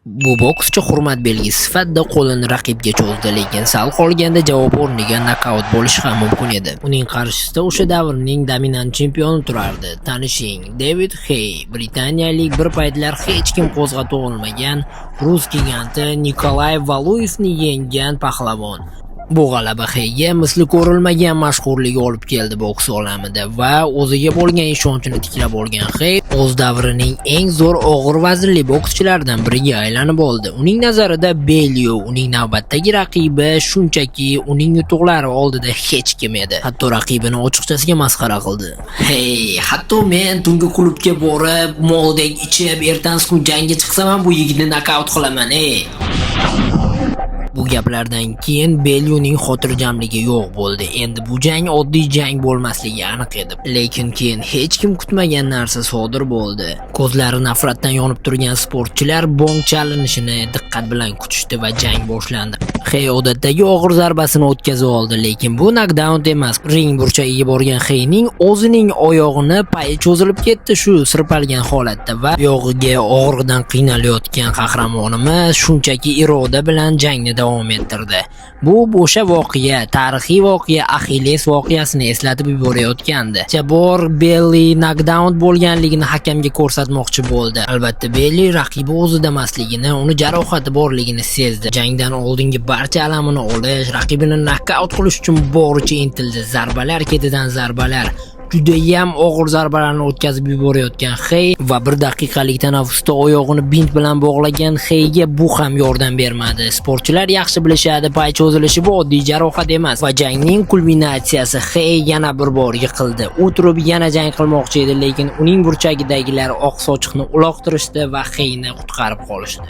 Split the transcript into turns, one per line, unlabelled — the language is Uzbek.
Bu bokschi hurmat belgisi sifatida qo'lini raqibga cho'zdi, lekin sal qolganda javob o'rniga nokaut bo'lishi ham mumkin edi. Uning qarshisida o'sha davrning dominant chempioni turardi. Tanishing, David Hey, britaniyalik, bir paytlar hech kim qo'zg'ata olmagan rus giganti Nikolay Valuyevni yenggan pahlavon. Bu g'alaba Heyga misli ko'rilmagan mashhurlik olib keldi boks olamida va o'ziga bo'lgan ishonchini tiklab olgan Hey o'z davrining eng zo'r og'ir vaznli bokschilaridan biriga aylanib oldi. Uning nazarida Belyu, uning navbatdagi raqibi, shunchaki uning yutuqlari oldida hech kim edi. Hatto raqibini ochiqchasiga masxara qildi. "Hey, hatto men tungi klubga borib, moldek ichib, ertasi kun jangga chiqsam ham bu yigitni nokaut qilaman, ey." Bu gaplardan keyin Belyuning xotirjamligi yo'q bo'ldi. Endi bu jang oddiy jang bo'lmasligi aniq edi. Lekin keyin hech kim kutmagan narsa sodir bo'ldi. Ko'zlari nafratdan yonib turgan sportchilar bong chalinishini diqqat bilan kutishdi va jang boshlandi. Hey odatdagi og'ir zarbasini o'tkazib oldi, lekin bu nokdaun emas. Ring burchagiga borgan Heyning o'zining oyog'ini payi cho'zilib ketdi shu sirpalgan holatda va oyog'iga og'riqdan qiynalayotgan qahramonimiz shunchaki iroda bilan jangni davom ettirdi. Bu o'sha voqea, tarixiy voqea, Axilles voqeasini eslatib yuborayotgandi. Jabor Belli nokdaun bo'lganligini hakamga ko'rsatmoqchi bo'ldi. Albatta, Belli raqibi o'zida emasligini, uni jarohati borligini sezdi. Jangdan oldingi barcha alamini olish, raqibini nokaut qilish uchun boricha intildi. Zarbalar ketidan zarbalar. Judayam og'ir zarbalarni o'tkazib yuborayotgan Hey va bir daqiqalik tanaffusda oyog'ini bint bilan bog'lagan Heyga bu ham yordam bermadi. Sportchilar yaxshi bilishadi, pay cho'zilishi bu oddiy jarohat emas va jangning kulminatsiyasi: Hey yana bir bor yiqildi. U turib yana jang qilmoqchi edi, lekin uning burchagidagilar oq sochiqni uloqtirishdi va Heyni qutqarib qolishdi.